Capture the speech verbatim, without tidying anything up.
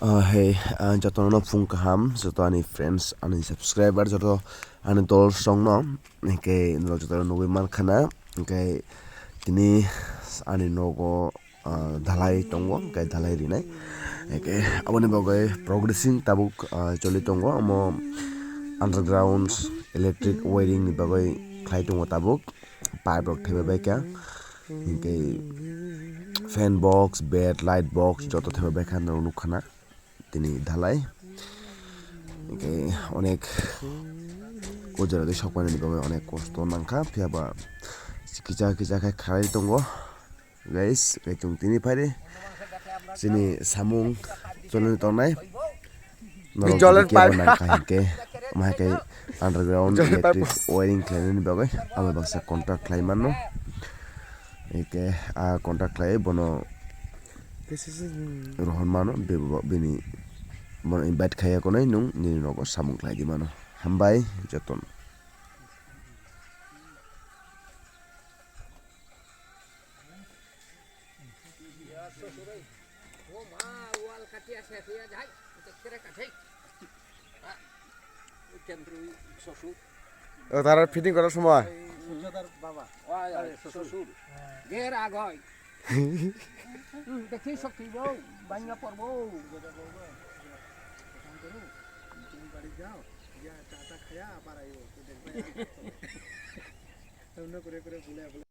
Ah, hey, ah, jotono phung kaham, joto ani friends, ani subscriber, joto ani dol songno, hingke norok joto nugui mankha na, hingke tini ani nogo, ah, dalai tongo, hingke dalai rinai, hingke aboni bagoi progressing tabuk, ah, choli tongo, omo underground electric wiring ni bagoi khlai tongo tabuk, pipe rok thebaibaikha, hingke fan box, bed, light box joto thebaibaikha norok nukha na. Tini dalai. Hingke onek o jora tei sokmani bagwi onek kosto nangkha, phiya ba kisa kisa khe khlai tongo. Guys, kaitung tini phaidi chini samung cholani tongnai. Norok joleni jodi kebo pipe nangkha hinkhe, omo hai khe underground joleni pipe electric wiring khlainani bagwi abo baksa contact khlai mano. Hingke a contact khlai bono This is in rohor mano, be-, bo-, bini bono invite khaiya konai nwng nini nogo samung khlai di mano. Hambai jotono. O, tara fitting korar somoi. Sujadar baba. Oi, oi, শ্বশুৰ। শ্বশুৰ। দের আগ হয়। হুম, দেখি শক্তি বউ, বাংলা পর্ব। তুমি বাড়ি যাও, গিয়া চা টা খায়া আবার আইও, তো দেখবে। অন্য করে করে বুলে বুলে।